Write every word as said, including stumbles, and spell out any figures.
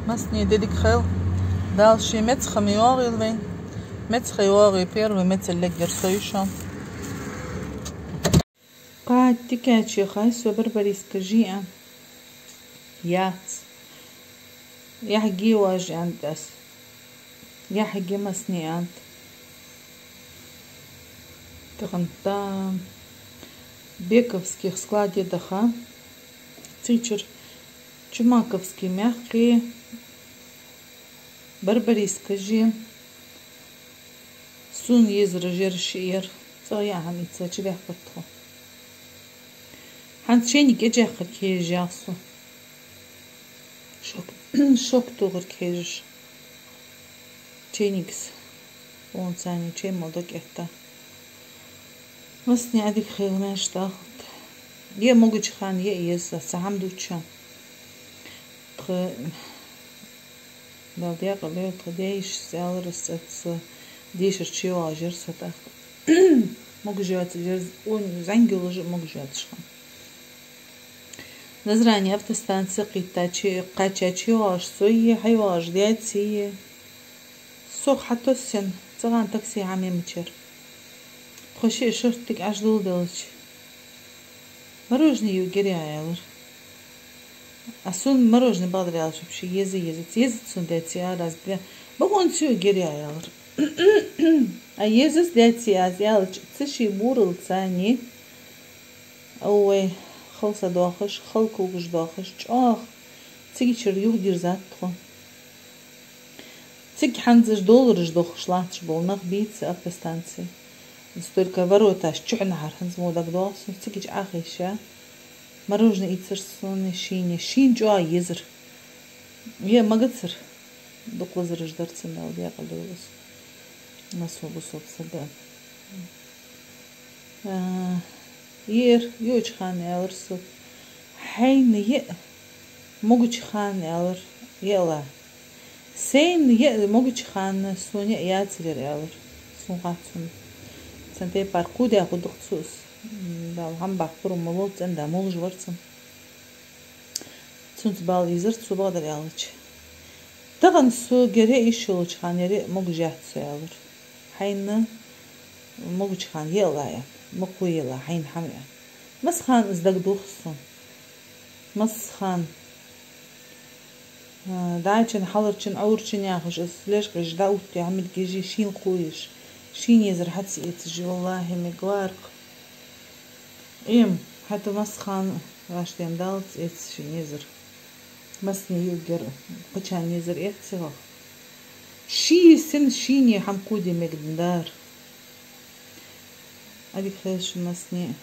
Массане а ди дика хийла. Дала ший меца хам йоагӀийла вайна. Меца ха йоагӀе, первый мецаллег яр со я шоана. Кхы тикаче хай со барбариска жиа яц. Яхьги важи ант ас. Яхьги массане ант. Тахан та Бековских складе даха. Цигара чумаковский мягкий барбариска жи. Сона езараш шиъ яр, цӀагӀа яа хӀама ийца чубаьхкаб тхо. ХӀанз чайник кӀечӀаьккхарг хьежаш я со. Шок, шок тохарг хьежаш. Чайникаца. Вон цани чай мел дог этта. Массане а дика хийла, маьрша дахалда. Е могача хана е еза, цхьа хӀама дувцаш. Тха Дала даькъала йойла, тха даь-йишас аьлар, ас цу дешара чу йоагӀаш яр со тӀаккха. Могаш йоацаш яр, он зӀамига йолаш а могаш йоацаш хиннав. Назране автостанце кхийттача, кхаьчача йоагӀаш со е, хьайоагӀаш даьца е. Сох хьатоссаяь, цӀагӀа такси хӀама мичара. Тхо шиъ шортига Ӏаш доладелча, мороженое юаргья аьлар. А сона мороженое бакъдар аьлча, вообще еза, езац, езац сона даьца, аьлар аз. Бе-, бакъонца юаргья аьлар. А езац даьца аз аьлча, цу ший бурал цани, овай, хала са доахаш, хала когаш доахаш, чӀоагӀа цигачара юхадирзад тхо. Цига хӀанзаш доллараш дохаш латташ бола нах бийца автостанце. Столько вороташ чухьнахьара хӀанз мо дагадоагӀа сона, цига чу Ӏохайша. Мороженое ийцар сона шийна, шийна чӀоагӀа езар. Е магацар. Дукха лазараш дар цунна, Дала даькъала йойла из. Масса бусалба сага. А, ер, йоагӀача хана аьлар со: «Хьайна е могача хана», аьлар, «е ала». Сайна е могача хана сона е яцар ер, аьлар. Сона хац хӀана. Цхьан тайпара кхувда хургда-кх цо из. М, Дала хӀама баккхар ма лолда, цӀен-да молаш вар цун. Цунца бала ийзар цо, бакъдар аьлча. Тахан сога ер е йиш йолча хана ер е могаш яц со, аьлар. Хьайна могача хана е ала, аьнна, ма кхоелахь хьайна хӀама, аьнна. Масса хана из дагадох сона. Масса хана. А, дӀачун, хьаларчун, Ӏоврачун яхаш, из лечкъаш дӀаоттаю хьамилгижи шийна кхоеш. Шийна езар хьа ца эцаш, валлахӀи, мегаргва-кх. Эм, хӀаьта масса хана вӀаштӀехьа даллалца эц шийна езар. Массане юаргьяр, кхычарна езар эц цигахь. Ший сина шийна хӀама кходе мегаргдар. Ӏадика хийла шун массане.